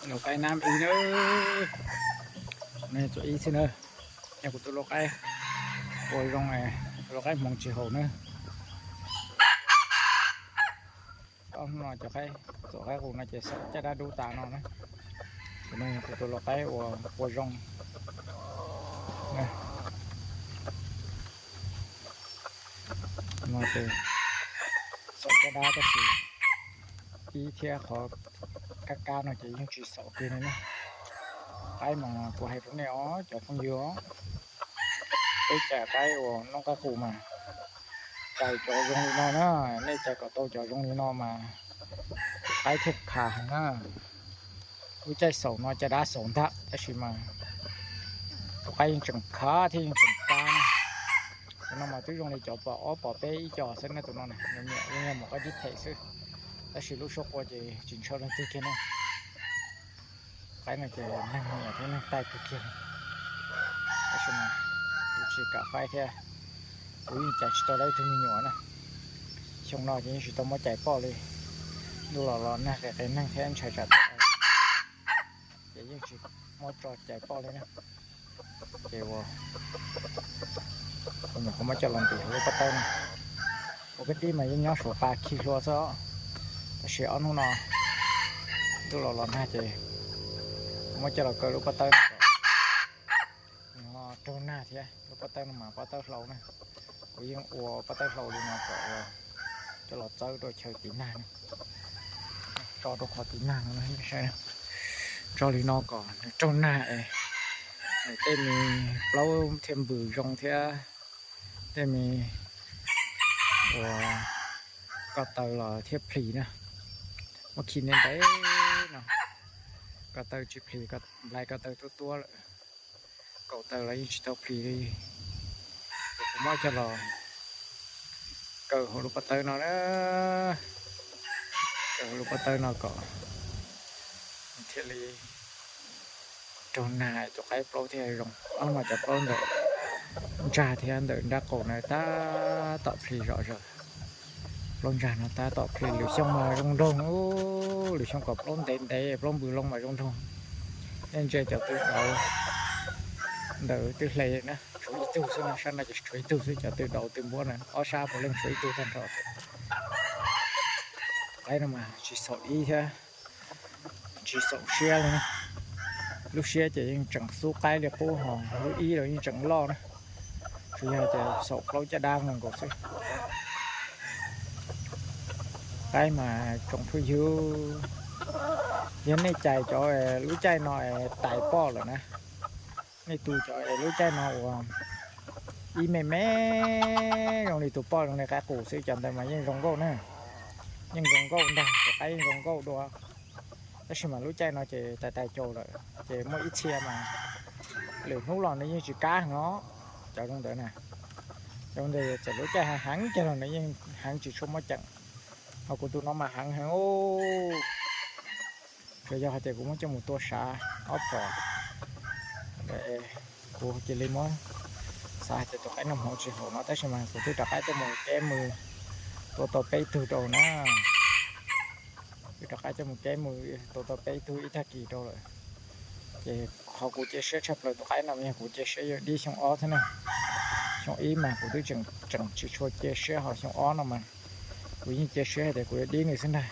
Lau qaib nab ib na, ne txom ib xwb na. Yog kuv tus lau qaib ua zoo, tus lau qaib hmoov tsis haum na. Ob hnub no cov qaib txom qaib qus no ces xaum caj dab dub tas no na. Kuv no yog kuv tus lau qaib uas ua zoo. No ces xaum caj dab tab sis ib thiab qhov kab kab no ces yeej tsis xaum kiag li na. Qaib mas kuv hais rau nej os cov phooj ywg, peb cais qaib uas noob qaib qus mas cais cov zoo li no na. Nej cais kom tau cov zoo li no mas tus qaib thiaj khav heev na. Lub caij xaum no caj dab xaus ntag tab sis mas tus qaib yeej tseem khav thiab yeej tseem kab na. Tus no mas twb zoo li cov pom ob pom peb ib co xwb na, tus no na, nws niam yeej yog mus qab dib phem xwb, tab sis lub suab qua ces tsis ntshaw leej twg kiag na. Qaib no ces neeg nyiam thiab neeg taij kawg kiag, tab sis mas kuv tsis kam faib thiab, kuv yeej cais tsis tau dab ib tug me nyuam na. Xyoo no ces yeej tsis tau muab cais poj li, ntuj los los nag qias qias neeg thiab ntshai tsam tuaj ces yeej tsis muab tso cais poj li na. Ces ua kuv nyuam qhuav muab coj los ntim hauv lub pob tawb no. Ua kwv tij mas yeej nyob suav pa khi hlua xwb, tab sis ob hnub no ntuj los los nag ces muab coj los kaw lub pob tawb no kom nws ho raug nag thiab. Lub pob tawb no mas pob tawb hlau na, kuv yeej ua pob tawb hlau li no kom ua coj los txawb rau chaw tiv nag na, tso rau qhov tiv nag no. Tso li no kom nws raug nag es nws tej me plaub thiaj npws zoo thiab tej me ua ko taw los thiaj plis na. Muab khi ntev ntev no, ko taw tsis plis, nplai ko taw tuab tuab lawm, kaum taw los yeej tsis tau plis li. Kuv muab coj los kaw hauv lub pob tawb no na, kaw hauv lub pob tawb no kom thiaj li raug nag tus qaib plaub thiaj zoo. Ob no cov plaub ntawm ntsag thiab ntawm nrab qaum na tab tom plis zom zaws. Plaub ntsag no tab tom plis, lwm xyoo mas zoo nraug, lwm xyoo kom plaub ntev ntev plaub npws loo mas zoo nraug. Nej ntsia cov tw dauv ntawm twb hle na, tshuav ib tug xwb na, sab no ces tshuav ib tug xwb, cov tw dauv tw npuab na ob sab puav leej tshuav ib tug tag nrho. Qaib no mas tsis xaum ib thiab tsis xaum siab li. Lub siab ces yeej tseem xub qaib li qub, ho lub ib los yeej tseem loj na, tsuas yog tias xaum plaub caj dab nkaus nkaus xwb. Qaib mas tsoom phooj ywg, yog nej cais cov lub caij no tais poj lawm na, nej tu cov lub caij no uas ib me me zoo li tus poj zoo li qaib qus xwb, cov ntawd mas yeej zoo nkauj na, yeej zoo nkauj ntag, tus qaib yeej zoo nkauj dua. Tab sis mas lub caij no ces tais tais caus lawm ces muaj ib txhia mas lwm hnub los nws yeej tsis kab heev os. Cov zoo ntawd na, cov ntawd txawm lub caij heev heev kiag los nws yeej heev tsis tshua muaj ceem. Ho kuv tus no mas heev heev, tsuas yog hais tias kuv muab coj mus tua sav ob phom, kuv cia li muab xav hais tias tus qaib no hmoov tsis haum no, tab sis mas kuv twb rov qab coj mus keb mws tua tau peb tug rau na. Twb rov qab coj mus keb mws tua tau peb tug ib tag kis rau lawm. Ces qhov kuv cia siab tshaj plaws tus qaib no yog kuv cia siab yuav dib xyoo ob thiab na. Xyoo ib mas kuv twb tseem tsis tshua cia siab, ho xyoo ob no mas kuv yeej cia siab hais tias kuv yuav dib nws xwb ntag.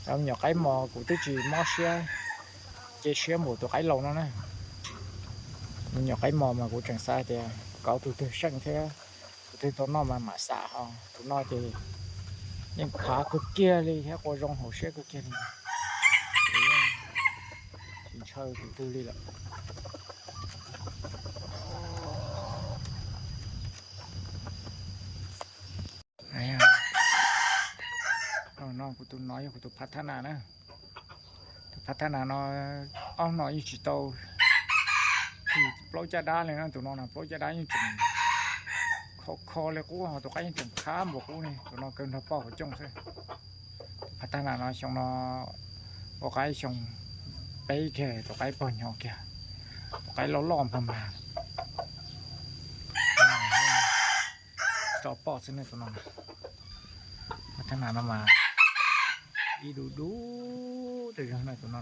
Cov me nyuam qaib mos kuv twb tsis mob siab cia siab npaum tus qaib laus no na. Me nyuam qaib mos mas kuv tseem xav tias kov tus twg seej thiab tus twg tau noj mas mam xam, ho tus no ces yeej khav kawg kiag li thiab qua zoo hauv siab kawg kiag li. Tsis ntshaw tus twg li lawm. No kuv tus no yog kuv tus phav thab nas na. Tus phav thab nas no ob no yeej tsis tau plis plaub caj dab li na, tus no na plaub caj dab yeej tseem kho kho li qub, ho tus qaib yeej tseem khav npaum qub li, tus no kaw nrog poj hauv cooj xwb. Tus phav thab nas no xyoo no ua qaib xyoo peb kiag, tus qaib pog nyo kiag, tus qaib loj loj npag mag. Tso poj xwb ne tus no. Phav thab nas no mas ib dub dub tas zog na tus no.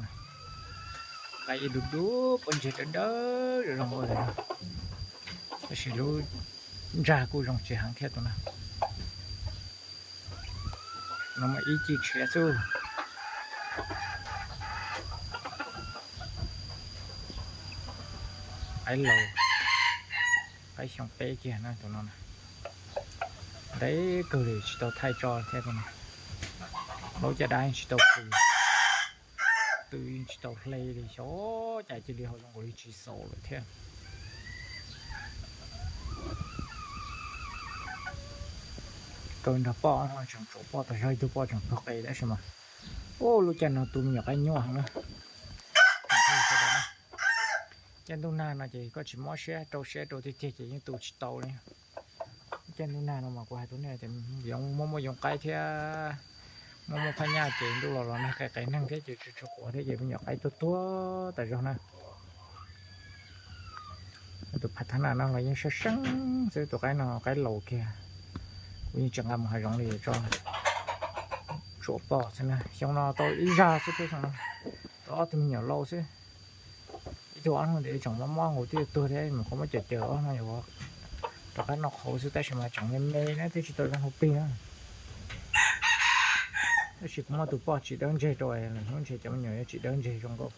Qaib ib dub dub, pob ntseg dawb dawb zoo zoo ua li no. Tab sis lub ntsag kuj zoo tsis heev thiab tus no. No mas ib ci tshiav xwb. Qaib laus, qaib xyoo peb kiag na tus no. Ntev kawg li tsis tau thaij tso thiab tus no. Laub caj dab tsis tau pw, tw tsis tau hle li, xyov cas cia li ho zoo nkaus li tsis xaus lawm thiab. Kaw nrog poj no tseem tsuam poj tas zog, ib tug poj tseem pawg qe tab sis mas, ub, lub caij no tu me nyuam qaib nyuaj heev na. Caij ntuj nag no ces koj tsis mob siab rau siab rau tiag tiag ces yeej tu tsis tau li. Caij ntuj nag no mas kuv hais rau nej tias yoov muaj muaj yoov qaib thiab, muaj muaj phab nyaj ces ntuj los los nag qe qe neeg thiab ces tsis tshua quav thiab ces me nyuam qaib tuag tuag tas zog na. Tus phav thab na no los yeej sab seeb xwb, tus qaib no qaib laus kiag. Kuv yeej tsis nqa mus hav zoov li, tso tsuam poj xwb na. Xyoo no tau ib zag xwb thiab, xyoo no tau ob tug me nyuam lau xwb. Ib tug ob hnub ntawd tseem mob mob nkaus twb yuav tuag thiab, mus qhov muab cawm cawm ob no yuav rov qab noj qhauv xwb tab sis mas tseem me me na, twb tsis tau zoo hauv plig na. Tab sis kuv muab tus poj tsis dawb ntseg rau, lwm hnub ntshe cov me nyuam yuav tsis dawb ntseg zoo nkauj.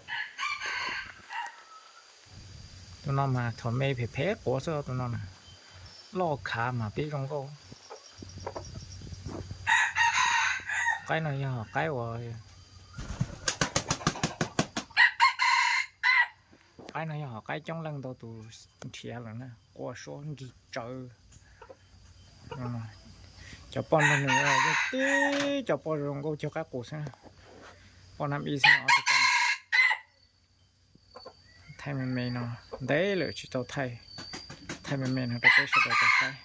Tus no mas thaum me phem phem quav xwb, tus no na loj khav mas pib zoo nkauj. Qaib no yog qaib uas, qaib no yog qaib coob leej ntau tus nrhiav lawm na, quaj suab nkig tsawv. Cov poj nrog nws yeej tib cov poj zoo nkauj cuag qaib qus xwb. Poj nam ib xwb no, ob tug poj. Thaij me me no, ntev lawm tsis tau thaij. Thaij me me no rau peb sawv daws tau saib.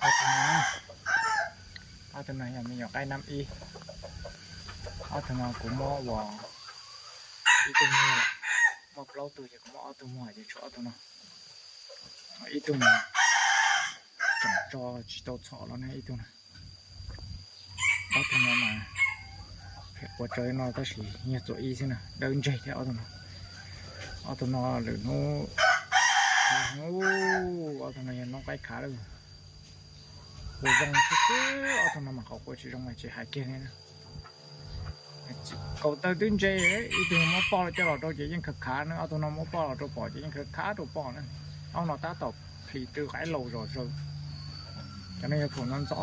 Ob tug no, ob tug no yog me nyuam qaib nam ib. Ob tug no kuv muab ua ib tug muag, muaj plaub tug ces kuv muab ob tug muag ces tshuav ob tug no. Ib tug no tseem tso tsis tau txhom los ne ib tug no. Ob tug no mas phem quav tsawv no tab sis yog txuam ib xwb na, dawb ntseg thiab ob tug no. Ob tug no lwm hnub, ob tug no yog noob qaib khav lawm. Kuv zoo xwb xwb, ob tug no mas qhov quav tsis zoo mas tsis hais kiag li na. Kaum taw twb ntse, ib tug muab poj coj los rau ces yeej khav khav na, ob tug no muab poj los rau pom ces yeej khav khav rau poj na. Ob no tab tom plhis tw qaib laus zom zaws. Cov no yog phaum ntxov ntxov,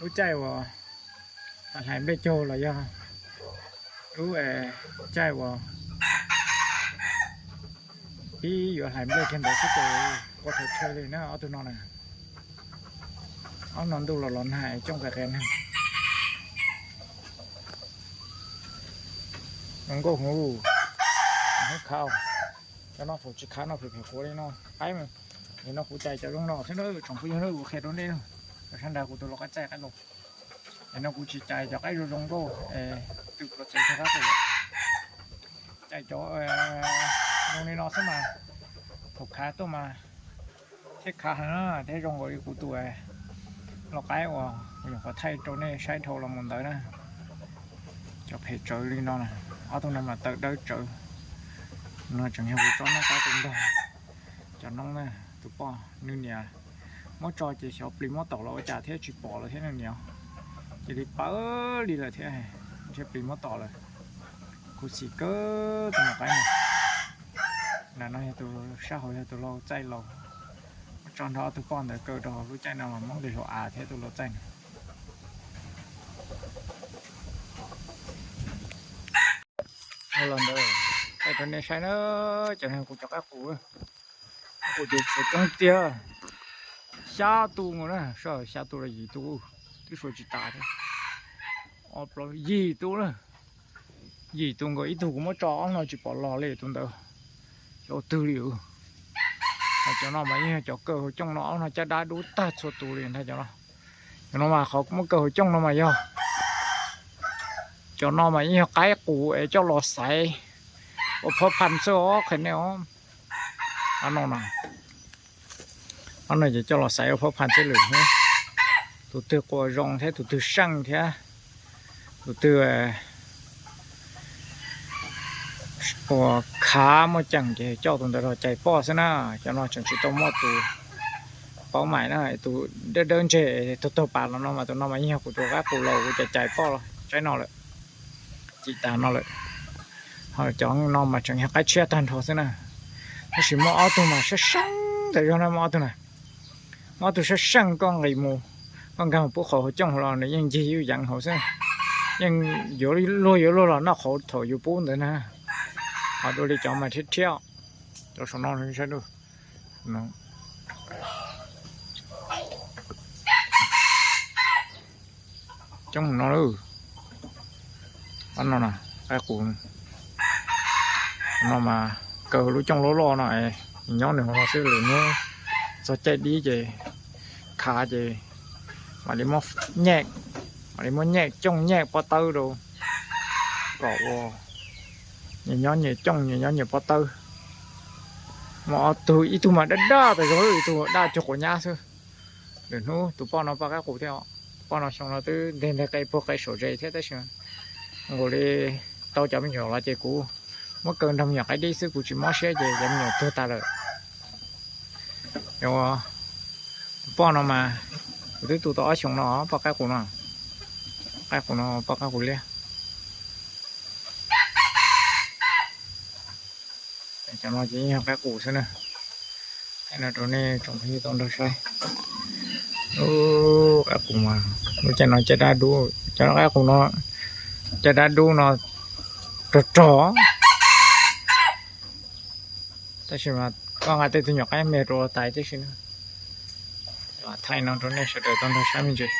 lub caij uas hlais nplej caug los yog lub caij uas pib yuav hlais nplej kiag ntawd xwb ces qua thawm tshe li na ob tug no na. Ob no ntuj los los nag coob qe qe neeg. Zoo nkauj hwv, hnub khav, cov no thaum tsis khav no phem phem quav li no. Qaib, nim no kuv cais cov zoo no xwb na tsoom phooj ywg, kuv qhia rau nej, cov sab nrag kuv tus lau qaib txaij qaib laus. Nim no kuv tsis cais cov qaib zoo zoo nkauj, tw pluas txeev tag qab tus, cais cov zoo li no xwb mas, thaum khav tuaj mas thiaj khav heev na, thiab zoo nkaus li kuv tus lau qaib uas kuv nyuam qhuav thaij rau nej saib dhau los mus ntawd na. Cov phem tsawv li no na, ob tug no mas taw dawb tsawv. No tseem yog kuv tsob noob qaib tus ntog, cov noob na. Tus poj nws niam muab tso ces xyov plis muab tom los ua cas thiab tsis pom lawm thiab nws niam, cia li pawv li lawm thiab, ntshe plis muab tom lawm. Khuv xim kawg tus maum qaib no. Nram no yog tus sab hauv yog tus lau txaij laus, muab tso nrog ob tug poj ntawd kaw rau hauv lub caij no los Hmoob li hluas av thiab tus lau txaij no. Los ntawd, thaij rau nej saib na, cov no kuv cov qaib qus, qaib qus ces tshuav coob tiag, xya tus nkaus na, xya tus los yim tus, twb suav tsis tas thiab. Ob plaub yim tus na, yim tus nkaus, ib tug kuv muab tso ob no tsis pom los li tus ntawd, xyov twg li. Hos cov no mas yeej yog cov kaw hauv cooj no, ob no caj dab dub tag txhua tus li ntag cov no. Cov no mas qhov muab kaw hauv cooj no mas yog, cov no mas yeej yog qaib qus es coj los xaiv ua phab phaj xwb os, qhia nej os. Ob no, ob no ces coj los xaiv ua phab phaj xwb lwm hnub. Tus twg quas zoo thiab tus twg seej thiab tus twg, Ua khav muaj ceem ces coj tus ntawd los cais poj xwb na. Cov no tseem tsis tau muaj tus paub mais na, tus dawb dawb ntseg taug taug pas los no mas tus no mas yeej yog kuv tus qaib qus los kuv cais cais poj los saib no lawm, cim tas no lawm. Ho cov no mas tseem yog qaib tshiab tag nrho xwb na. Tab sis muaj ob tug mas sab seej tas zog na, muaj ob tug na. Muaj ob tug sab seej koj nqis mus, koj nkag mus pub qhauv hauv cooj hauv los nws yeej ncig yuj yeev hauv xwb. Yeej yuav luag yuav luag los noj qhauv thaum yus pub ntawd na. Ho dua li cov mas rhiab rhiab, cov saum no saib. Coob no lawm. Qaib qus no mas kaw lub cooj loj loj no es nyob nws hauv no xwb, lwm hnub txog caij dib ces khav ces mam li muab nyem, mam li muab nyem cooj nyem pob tawb rau kom ua nyias nyob nyias cooj nyias nyob nyias pob tawb. Muaj ob tug, ib tug mas daj daj tas zog, ib tug daj cuag quav nyab xwb. Lwm hnub tus poj no poj qaib qus thiab os. Poj no xyoo no twb nteg nteg qe puag qe saum zes thiab tab sis nkaus li tau cov me nyuam los ces kuv muab kaw nrog me nyuam qaib dib xwb, kuv tsis mob siab ces cov me nyuam tuag tas lawm. Tus poj no mas kuv twb tu tau ob xyoos no, poj qaib qus no, qaib qus no, poj qaib qus liab. Cov no ces yeej yog qaib qus xwb na. Thaij no rau nej tsoom phooj ywg tau nrog saib. Lub qaib qus mas lub caij no caij dab dub, cov qaib qus no caij dab dub no rog rog. Tab sis mas koj nqa tej tug nyuam qaib me rau tais tib si na. Thaij no rau nej sawv daws tau nrog saib me ntsis.